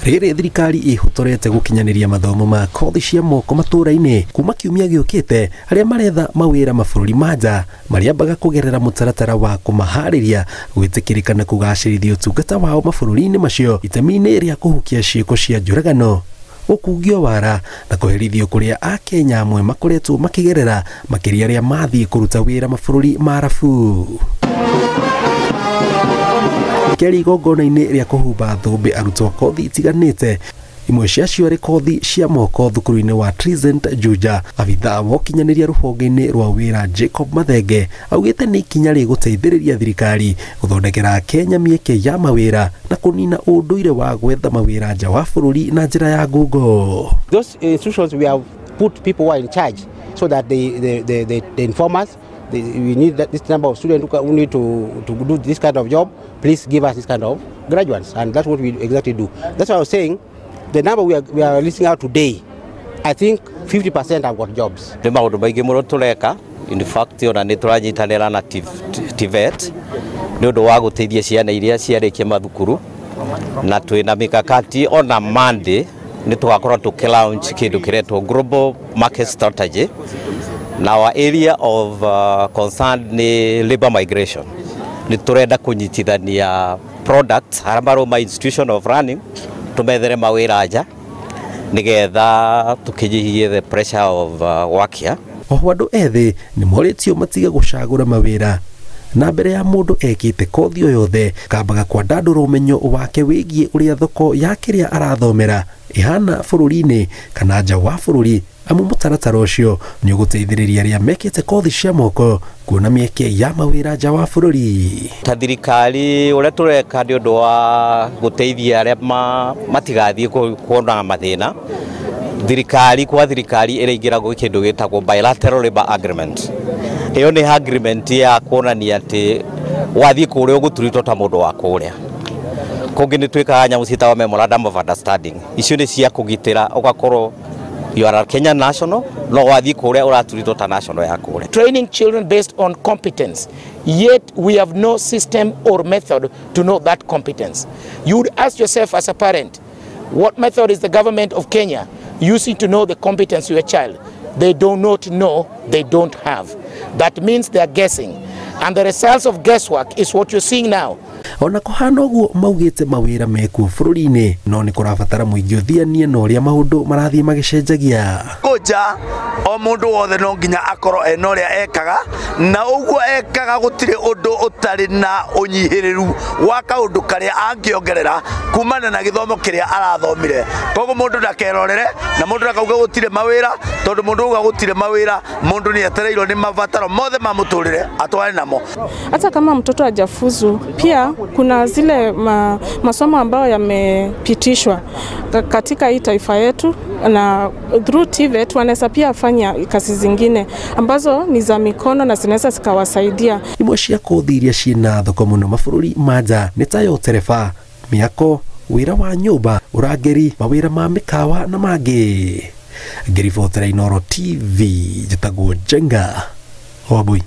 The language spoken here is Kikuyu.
Rĩrĩ thirikari ĩhotorete gũkinyanĩria mathomo ma kothi cia moko matũra-inĩ kuma kiumia gĩũkĩte, arĩa maretha mawĩra mabũrũri ma nja marĩambaga kũgerera mũtaratara wa kũmaharĩria gwĩtĩkĩrĩka na kũgacĩrithia ũtungata wao mabũrũri-inĩ macio itemi-inĩ rĩa kũhukia ciĩko cia njũragano, gũkungio wara na kũherithio kũrĩa Akenya amwe makoretwo makĩgerera, makĩria arĩa mathiĩ kũruta wĩra mabũrũri ma Arabu. Keri igongona-inĩ rĩa kũhumba thũmbĩ arutwo kothi itiganĩte, imwe ciacio arĩ kothi cia moko thukuru-inĩ wa Trizent Juja. Abithaa wa ũkinyanĩria rũhonge-inĩ rwa wĩra Jacob Mathenge augĩte nĩ ikinya rĩgũteithĩrĩria thirikari gũthondekera Kenya mĩeke ya mawĩra na kũnina ũndũire wa gwetha mawĩra nja wa bũrũri na njĩra ya ngungo. Those institutions, we have put people who are in charge so that they inform us. We need this number of students who need to do this kind of job. Please give us this kind of graduates, and that's what we exactly do. That's why I was saying the number we are listing out today, I think 50% have got jobs. Nĩ maũndũ maingĩ mũno tũreka. In fact, ona nĩ tũranyitanĩra na TVET nĩ ũndũ wa gũteithia ciana iria ciarĩkia mathukuru, na twĩna mikakati. Ona Monday nĩ tũgakorwo tũkĩ launch kĩndũ kĩretwo Global Market Strategy, na our area of concern nĩ labor migration. Nĩ tũrenda kũnyitithania products arĩa maroma institution of learning, tũmethere mawĩra nja nĩgetha tũkĩnyihie the pressure of work here. Oho andũ ethĩ nĩ morĩtio matige gũcagũra mawĩra na mbere ya mũndũ ekĩte kothi o yothe kambaga kwandandũra ũmenyo wake wĩgiĩ ũrĩa thoko ya kĩrĩa arathomera ĩhana bũrũri-inĩ kana nja wa bũrũri, amu mũtaratara ũcio nĩ ũgũteithĩrĩria arĩa mekĩte kothi cia moko kuona mĩeke ya mawĩra nja wa bũrũri. Ta thirikari, ũrĩa tũreka nĩ ũndũ wa gũteithia arĩa matigathiĩ kuona mathĩna, thirikari kwa thirikari ĩraingĩra gwĩ kĩndũ gĩtagwo bilateral labor agreement. Ĩyo nĩ agreement ya kuonania atĩ wathiĩ kũrĩa ũgũturitwo ta mũndũ wa kũrĩa. Kũngĩ nĩ twĩkaga nyamũ ciĩtagwo memorandum of understanding. Icio nĩ cia kũgitĩra ũgakorwo you are a Kenyan national, no wathiĩ kũrĩa ũraturitwo ta national ya kũrĩa. Training children based on competence, yet we have no system or method to know that competence. You would ask yourself as a parent, what method is the government of Kenya using to know the competence of your child? They do not know, they don't have. That means they are guessing. And the results of guesswork is what you're seeing now. Ona kũhana ũguo, maugĩte mawĩra mekuo bũrũri-inĩ, no nĩ kũrabatara mũingĩ ũthianie na ũrĩa maũndũ marathiĩ magĩcenjagia. Kũnja o mũndũ wothe no nginya akorwo ena ũrĩa ekaga, na ũguo ekaga gũtirĩ ũndũ ũtarĩ na ũnyihĩrĩru wa kaũndũ karĩa angĩongerera kumana na gĩthomo kĩrĩa arathomire. Koguo mũndũ ndakerorere na mũndũ ndakauge gũtirĩ mawĩra, tondũ mũndũ auga gũtirĩ mawĩra, mũndũ nĩ etereirwo nĩ mabataro mothe ma mũtũrĩre atware namo. Hata kama mtoto hajafuzu, pia kuna zile masomo ambayo yamepitishwa katika hii taifa yetu, na through TVET wanaweza pia fanya kazi zingine ambazo ni za mikono na zinaweza zikawasaidia. Imwe cia kothi iria ciĩna thoko mũno mabũrũri ma nja nĩ ta ya ũtereba, mĩako, wĩra wa nyũmba, ũrangĩri, mawĩra ma mĩkawa na mangĩ. Ngĩribotera Inooro TV, njĩtagwo Njenga Wambui.